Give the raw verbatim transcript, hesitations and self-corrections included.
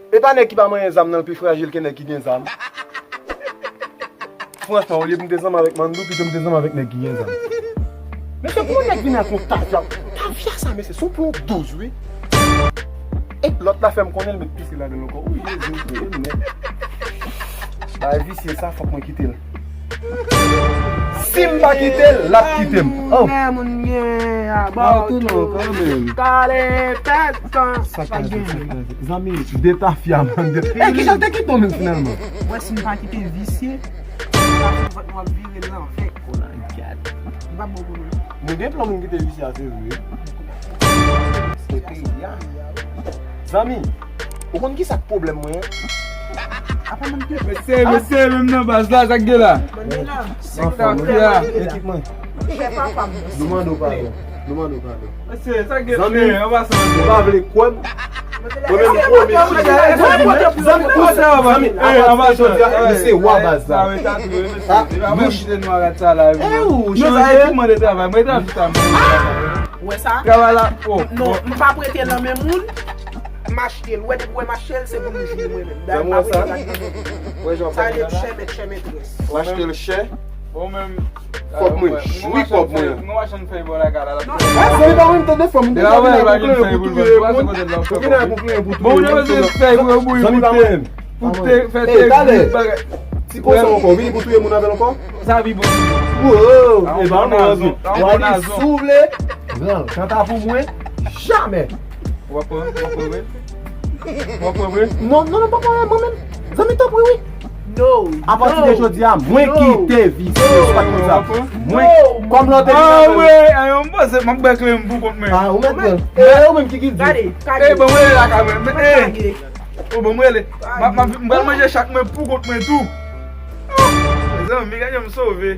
E pa nèg ki pa manyen zam nan l pi frajil ke nèg ki gen zam. Franchman, olye pou m te zanmi avèk Mandou, pito m te zanmi avèk nèg ki gen zam. Men se pou yon nèg vin ak yon tafya. Tafya sa, mesye, se pou yon douz, wi. E lòt la fè m konnen l met pise ladan l ankò. Wi, Jezi, m touye m nèt. Bay visye sa, fòk mwen kite l. Si m pa kite l, l ap kite m. Oh. Lè moun gen a ba ou tou non, kanmenm. Kale pèt tan. Sa kraze, sa kraze. Zanmi, de tafya, man. De... Ey, kisa w te kite w menm finalman? Wè, si m pa kite visye, m pa sou vant nou ap vire l lanvè. Oh my God. M pa bon pou nou. Nou gen plan moun kite visye a, se vre. Se peyi a. Zanmi, ou konn kisa k pwoblèm mwen an? Apa moun ki... Mesye, mesye, menm nan baz la, sa k gen la? Sa k ta fè a? Ekip mwen. Nou mande w padon. Nou mande w padon. Mesye, sa k gen? Zanmi, an pasan, ou pa vle kwè m? Mwen menm, m pwomet ou. Zanmi, zanmi, zanmi, apati de jodi a, li se wa baz la. Ah, nou chita nou a rat sa la. Eh, ou chanje? Mwen travay, mwen travay. Ou wè sa? Travay la, oh. Non, m pa prete nan men moun. M achte l. Ou wè, depi w wè m achte l, se pou m jwi mwen menm. Zanmi, ou wè sa? Sa vle chè mèt, chè mètrès. Ou achte l chè? Ou menm. Fòk mwen jwi kòb mwen an. Mwen machann fèy bò lakay la. Ah, zanmi pa mwen, m tande fò m deja vin ak yon kleyon pou touye moun. Ou vin ak yon kleyon pou touye moun. Bon, mwen bezwen fèy pou yo bouyi pou te, pou te fè te bagay. Ti pwen sa ankò, vini pou touye moun avè l ankò? Sa pi bon. Wow, e pa mwen anvi. W a di si w vle, pran l. Kanta pou mwen, jamè. W ap pran, w ap pran vre? W ap pran vre? Non, non, non, pa pran mwen menm. Zanmi, tanpri, wi. No. Apati de jodi a, mwen kite visye, se pa konsa. Mwen, kòm lòt te... Ah, wi, ayon, m panse, m ap bèk lè m pou kont mwen. Ah, ou mèt pran. E, ou menm ki, ki di? Gade, kage. E, bon, mwen la ka mwen. E, o, bon, mwen le. M ap, m ap, m pral manje chak mwen pou kont mwen tou. Mezanmi, gade, m sove.